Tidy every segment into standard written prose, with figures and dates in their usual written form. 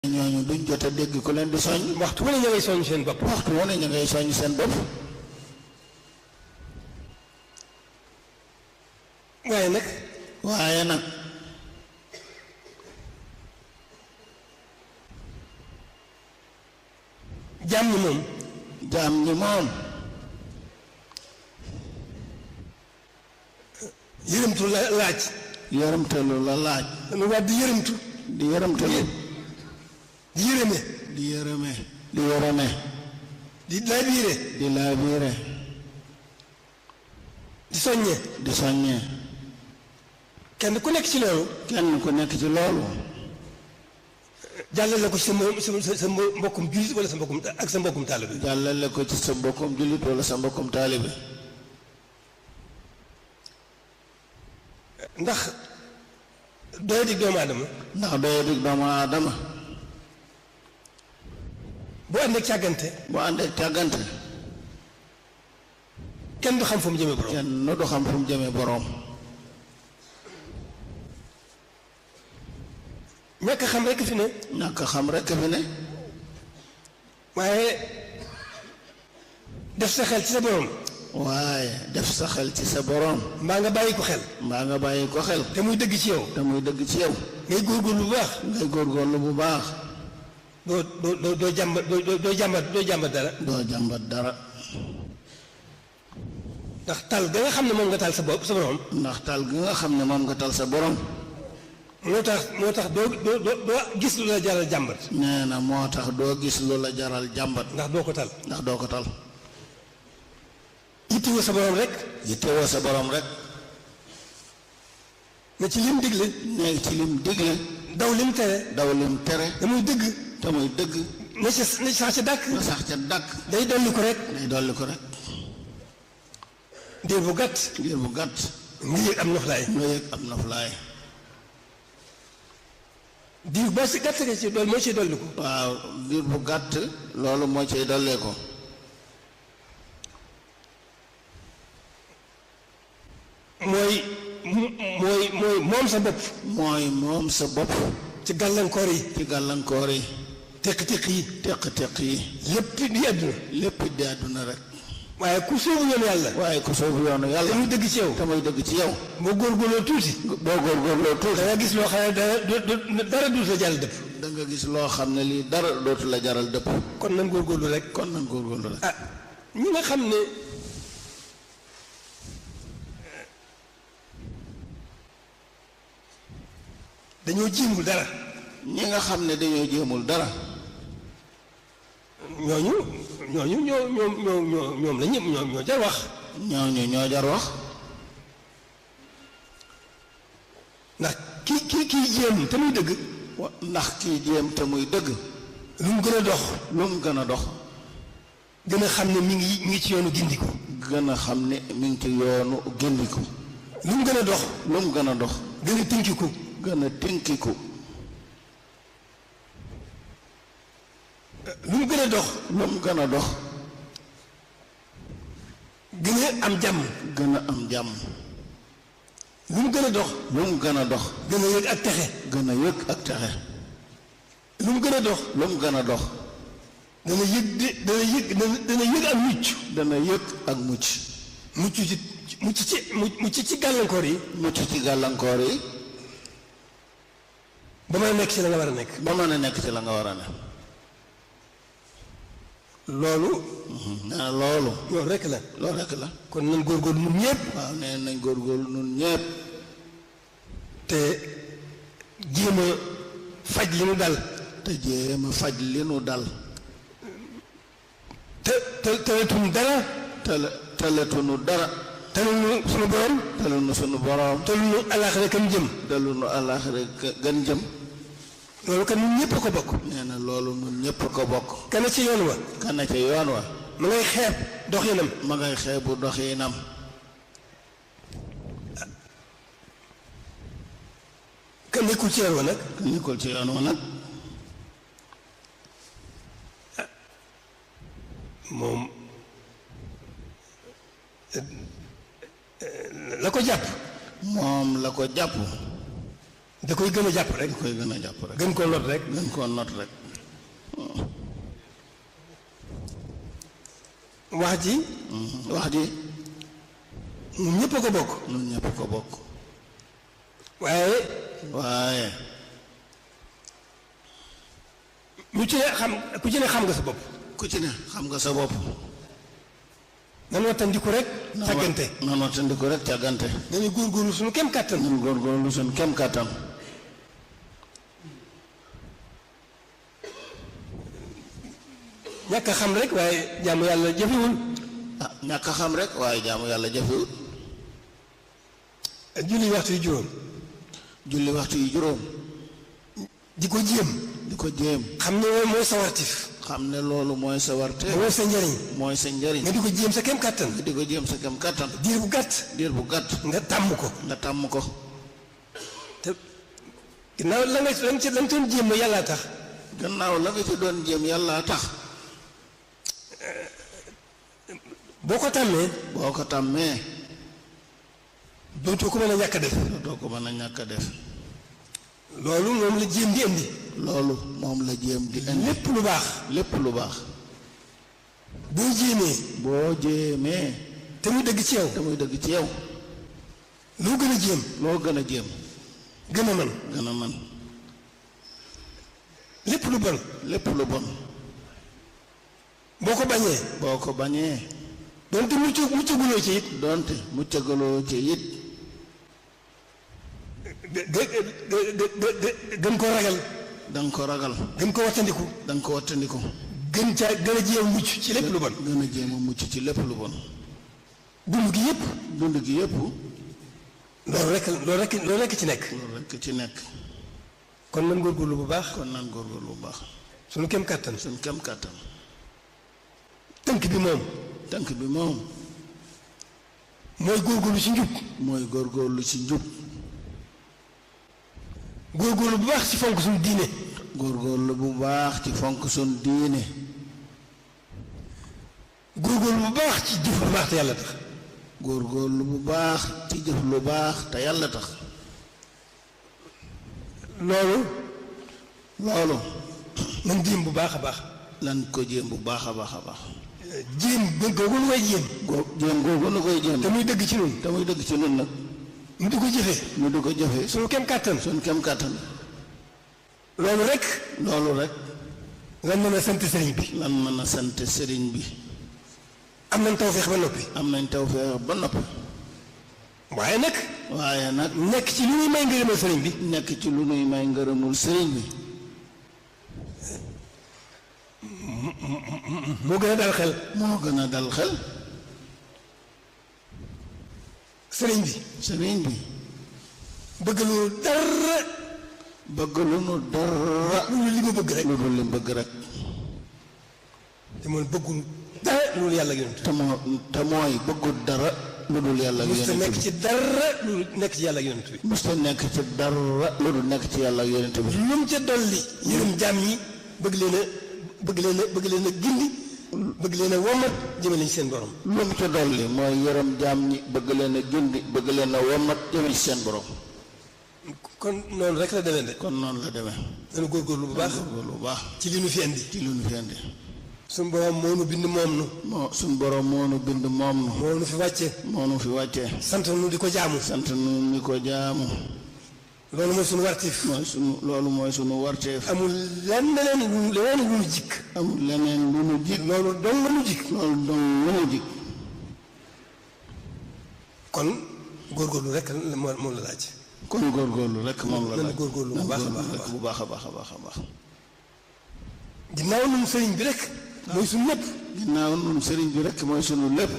ñooñu duñ jot a dégg ku leen di soññ. waxtu wu ne ña ngay soññ seen bopp. waxtu wu ne ña ngay soññ seen bopp. waaye nag jaam ñi moom yërëmtu la laaj. yërëmtalu la laaj. dana war di yërëmtu. di yërëmtalu. di yërëme. di yërëme. di yërëme. di laabiire. di laabiire. di soññe. di soññe. kenn ku nekk ci loolu. kenn ku nekk ci loolu. jàllale ko ci sa mbokkum jullit wala sa mbokkum taalibe. jàllale ko ci sa mbokkum jullit wala sa mbokkum taalibe. ndax doyadig doomu aadama. ndax doyadig doomu aadama. bu àndeek càggante. bu àndeek càggante. kenn du xam fu mu jëmee boroom. kenn du xam fu mu jëmee boroom. ñàkk xam rekk fi ne. ñàkk xam rekk fi ne. waaye def sa xel ci sa boroom. waaye def sa xel ci sa boroom. mbaa nga bàyyi ko xel. mbaa nga bàyyi ko xel. te muy dëgg ci yow. te muy dëgg ci yow. ngay góorgóorlu bu baax. ngay góorgóorlu bu baax. doo jàmbat dara. doo jàmbat dara. ndax tal ga nga xam ne moom nga tal sa bopp sa boroom. ndax tal ga nga xam ne moom nga tal sa boroom. moo tax doo gis lu la jaral jàmbat. nee na moo tax doo gis lu la jaral jàmbat. ndax doo ko tal. ndax doo ko tal. yittewoo sa boroom rek. yittewoo sa boroom rek. ne ci lim digle. ne ci lim digle. daw lim tere. daw lim tere. te muy dëgg. te muy dëgg. na sax ca dàkk. na sax ca dàkk. day dolli ko rek. day dolli ko rek. diir bu gàtt. diir bu gàtt. nga yëg am noflaay. nga yëg am noflaay. diir boo si gàtt nga ci dool moo ciy dolli ko. waaw diir bu gàtt. loolu moo ciy dollee ko. mooy moom sa bopp. mooy moom sa bopp. ci gàllankoor yi. ci gàllankoor yi. teq-teq yi. teq-teq yi. lépp di àdduna. lépp di àdduna rek. waaye ku soobu yoonu yàlla. waaye ku soobu yoonu yàlla. te muy dëgg ci yow. te muy dëgg ci yow. boo góorgóorloo tuuti. boo góorgóorloo tuuti. da nga gis loo xam ne dara dootu la jaral dëpp. da nga gis loo xam ne lii dara dootu la jaral dëpp. kon nan góorgóorlu rek. kon nan góorgóorlu rek. ah ñi nga xam ne dañoo jéemul dara. ñi nga xam ne dañoo jéemul dara. ñooñu ñoom la ñëpp ñoo jar wax. ñooñu ñoo jar wax. ndax kii jéem te muy dëgg. ndax kii jéem te muy dëgg. lu mu gën a dox. lu mu gën a dox. gën a xam ne mi ngi ci yoonu gindiku. gën a xam ne mi ngi ci yoonu gindiku. lu mu gën a dox. lu mu gën a dox. gën a tënkiku. gën a tënkiku. lu mu gën a dox. lu mu gën a dox. gën a am jàmm. gën a am jàmm. lu mu gën a dox. lu mu gën a dox. gën a yëg ak texe. gën a yëg ak texe. lu mu gën a dox. lu mu gën a dox. dana yëg ak mucc. dana yëg ak mucc. mucc ci gàllankoor yi. mucc ci gàllankoor yi. ba mën a nekk ci la nga war a nekk. ba mën a nekk ci la nga war a ne. loolu. nee na loolu. loolu rekk la. loolu rekk la. kon nañ góorgóorlu ñun ñëpp. waaw nee nañ góorgóorlu ñun ñëpp. te jéem a faj li nu dal. te jéem a faj li nu dal. tëletuñu dara. tëletuñu dara. tëluñu sunu borom. tëluñu sunu borom. tëluñu alaaxira kan jëm. tëluñu alaaxira gan jëm. loolu kan ñun ñëpp a ko bokk. nee na loolu ñun ñëpp a ko bokk. kana ci yoon wa. kana ci yoon wa. ma ngay xeeb doxinam. ma ngay xeebu doxinam. ka nekkul ci yoon wa nag. ka nekkul ci yoon wa nag. moom la ko jàpp. moom la ko jàpp. da koy gën a jàpp rek. da koy gën a jàpp rek. gën koo not rek. gën koo not rek. wax ji. wax ji. ñun ñëpp a ko bokk. ñun ñëpp ko bokk. waaye. ku ci ne xam nga sa bopp. ku ci ne xam nga sa bopp. nan wattandiku rek. càggante nan wattandiku rek càggante. dañuy góorgóorlu suñu kem kàttan. nan góorgóorlu suñu kem kàttan. ñàkk a xam rek waaye jaamu yàlla jafewul. ñàkk a xam rek waaye jaamu yàlla jafewul. julli waxtu yu juróom. julli waxtu yu juróom. di ko jéem. di ko jéem. xam ne loolu mooy sa wartif. xam ne loolu mooy sa warte. mooy sa njëriñ. mooy sa njëriñ. nga di ko jéem sa kem kàttan. nga di ko jéem sa kem kàttan. diir bu gàtt. diir bu gàtt. nga tàmm ko. nga tàmm ko. te ginnaaw la nga ci doon jéem yàllaa tax. gannaaw la nga ci doon jéem yàllaa tax. boo ko tàmmee. boo ko tàmmee. dootoo ko mën a ñàkk a def. dootoo ko mën a ñàkk a def. loolu moom la jéem di indi. loolu moom la jéem di indi. lépp lu baax. lépp lu baax. boo jéemee. boo jéemee. te muy dëgg ci yow. te muy dëgg ci yow. loo gën a jéem. loo gën a jéem. gën a mën. gën a mën. lépp lu bon. lépp lu bon. boo ko bañee. boo ko bañee. donte muccaguloo ci it. donte muccagaloo ci it. gën koo ragal. da nga ko ragal. gën ko wattandiku. da nga ko wattandiku. gën a jéem mucc ci lépp lu bon. gën a jéem a mucc ci lépp lu bon. dund gi yëpp. dund gi yëpp. loolu rekk ci nekk. loolu rekk ci nekk. kon nan góorgóorlu bu baax. kon nan góorgóorlu bu baax. suñu kem kàttan. suñu kem kàttan. tënk bi moom. tënk bi moom. mooy góorgóorlu ci njub. mooy góorgóorlu ci njub. góorgóorlu bu baax ci fonk suñu diine. góorgóorlu bu baax ci fonk suñu diine. góorgóorlu bu baax ci jëf lu baax te yàlla tax. góorgóorlu bu baax ci jëf lu baax te yàlla tax. loolu. nan jéem bu baax a baax. lan ko jéem bu baax a baax a baax. jéem googu nu koy jéem. jéem googu nu koy jéem. te muy dëgg ci nun. te muy dëgg ci nun nag. ñu di ko jëfee. ñu di ko jëfee. suñu kem kàttan. suñu kem kàttan. loolu rek. lan mën a sant sëriñ bi. lan mën a sant sëriñ bi. am nañ tawfeex ba noppi. am nañ tawfeex ba noppi. waaye nag. nekk ci lu nuy may ngërëmul sëriñ bi. nekk ci lu nuy may ngërëmul sëriñ bi. moo gën a dal xel. moo gën a dal xel. sëriñ bi. bëgg lu dara. bëgg lu nu dara. lu li mu bëgg rek. lu dul li mu bëgg rek. te mooy bëggul dara lu dul yàlla ak yonent. te mooy bëggul dara. lu dul yàlla ak yonent bi. musta nekk ci dara lu nekk ci yàlla ak yonent bi. musta nekk ci dara lu dul nekk ci yàlla ak yonent bi. lu mu ca dolli. yërëm jaam ñi bëgg leen a gindi. bëgg leen a womat jëmale ci seen borom. lu mu ca dolli mooy yërëm jaam ñi bëgg leen a gindi bëgg leen a womat jëmale ci seen borom. kon noonu rek la demee de. kon noonu la demee. dañu góorgóorlu bu baax. góorgóorlu bu baax. ci li nu fi indi. suñu borom moo nu bind moom nu. suñu borom moo nu bind moom nu. moo nu fi wàccee. sant nu di ko jaamu. loolu mooy suñu warteef. loolu mooy suñu warteef. amul leneen lu nu jikk. loolu dong lu jikk. kon góorgóorlu rek moom la laaj. kon góorgóorlu rek moom la laaj. nan góorgóorlu bu baax a baax a baax. ginnaaw nun sëriñ bi rek. mooy suñu lépp. ginnaaw nun sëriñ bi rek mooy suñu lépp.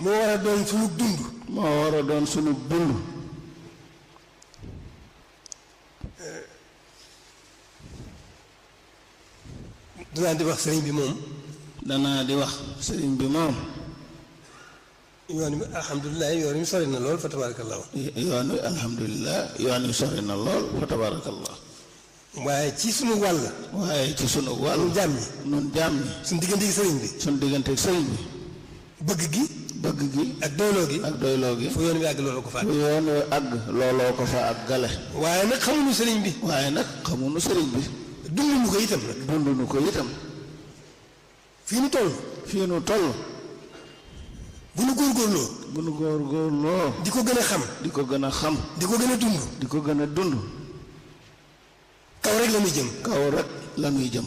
moo war a doon suñu dund. moo war a doon suñu dund. danaa di wax sëriñ bi moom. yoon wi alhamdulilah yoon wi sori na lool fa tabarakallah. yoon wi sori na lool fa tabarakallah. waaye ci sunu wàll. nun jaam ñi. suñu digganteeg sëriñ bi. bëgg gi. bëgg gi ak doyloo gi ak doyloo gi fu yoon wi àgg looloo ko fa fu yoon wi àgg looloo ko fa ak gale waaye nag xamuñu sëriñ bi waaye nag xamuñu sëriñ bi dunduñu ko itam nag dunduñu ko itam fii nu toll bu nu góorgóorloo di ko gën a xam di ko gën a xam di ko gën a dund di ko gën a dund kaw rek la muy jëm kaw rek la ñuy jëm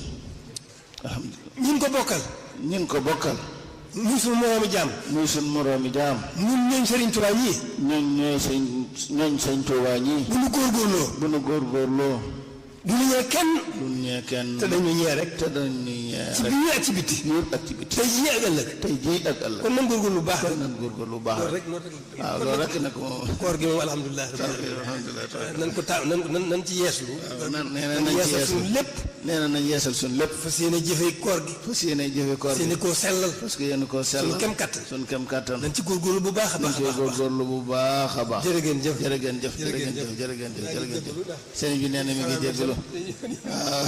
alhamdulilah ñun ko bokkal muy suñu moroomi jaam ñun ñooñ Sëriñ Tuubaa ñii ñooñ sëñ Tuubaa ñii bu nu góorgóorloo du ñu ñee kenn te dañu ñee rek ci biir ak ci bitti tey jii ak ëllëg kon nan góorgóorlu bu baax loolu rek waaw loolu rek nag moom koor gi moom alhamdulilah nan ko nan ci yeeslu nan yeesal suñu lépp nee na nañ yeesal suñu lépp fas yéene jëfe koor gi fas yéene koo sellal parce que yéen koo sellal suñu kem kattan nañ ci góorgóorlu bu baax a baax jërë ngeen jëf sëñ bi nee na mi ngi jéggalu waaw